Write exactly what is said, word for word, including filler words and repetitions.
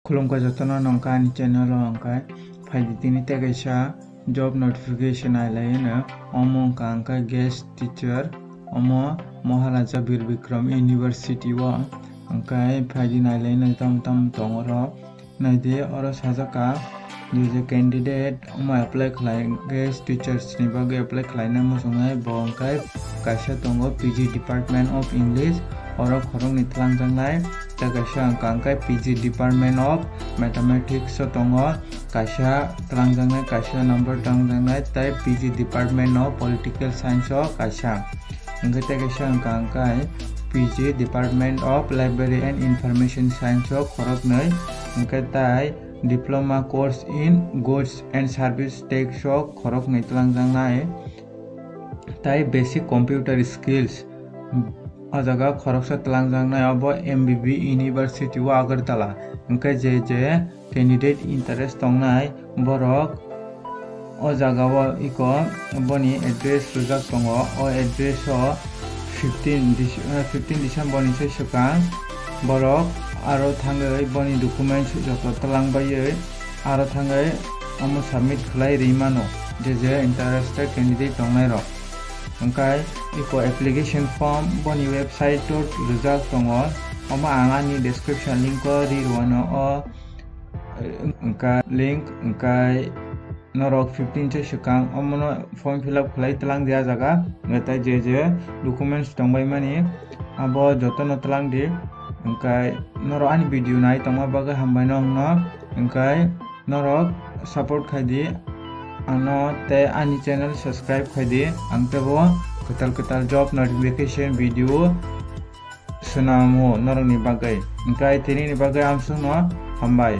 Khulumkha jotono, nongkha ani channel o, hwnkhe phaidi tini tei kaisa job notification nailai hwno. Omo wngkha hwnkhe guest teacher, omo Maharaja Bir Bikram University o. Hwnkhe phaidi nailai hwno tamo tamo tongo oro. Naidi oro sajak kha, je je candidate omo apply khlai, guest teachers ni bagwi apply khlaina muchungnai, bo hwnkhe kaisa tongo P G Department of English, oro khoroknwi twlangjaknai, tei kaisa hwnkha hwnkhe P G Department of Mathematics o tongo kaisa twlangjaknai, kaisa number twlangjaknai, tei P G Department of Political Science o kaisa. Hwnkhe tei kaisa hwnkha hwnkhe P G Department of Library and Information Science o khoroknwi, hwnkhe tai Diploma Course in Goods and Service Tax o khoroknwi twlangjaknai, tai Basic Computer Skills o jaga khoroksa twlangjaknai, obo M B B University o Agartala. Hwnkhe je je candidate interest tongnai borok o jaga o iko boni address rwjak tongo. O address o fifteen Dec-, eh, fifteen December ni se swkang borok aro thangwi boni documents joto twlang baiwi aro thangwi omo submit khlai rwi mano, je je interested candidate tongnai rok. Hwnkhe iko application form boni website o rwjak tongo, omo ang ani description link o ri rwano o, hwnkhe link, hwnkhe norok fifteen se swkang omono form fill up khlai twlang dia jaga, hwnkhe tai je je documents tongbai mani abo jotono twlang di. Hwnkhe norok ani video nai tongma bagwi hambai nongno, hwnkhe norok support khai di ano tei ani channel subscribe khai di, ang teibo kwtal kwtal job notification video swnamo norokni bagwi. Hwnkhe tinini bagwi amsukno hambai.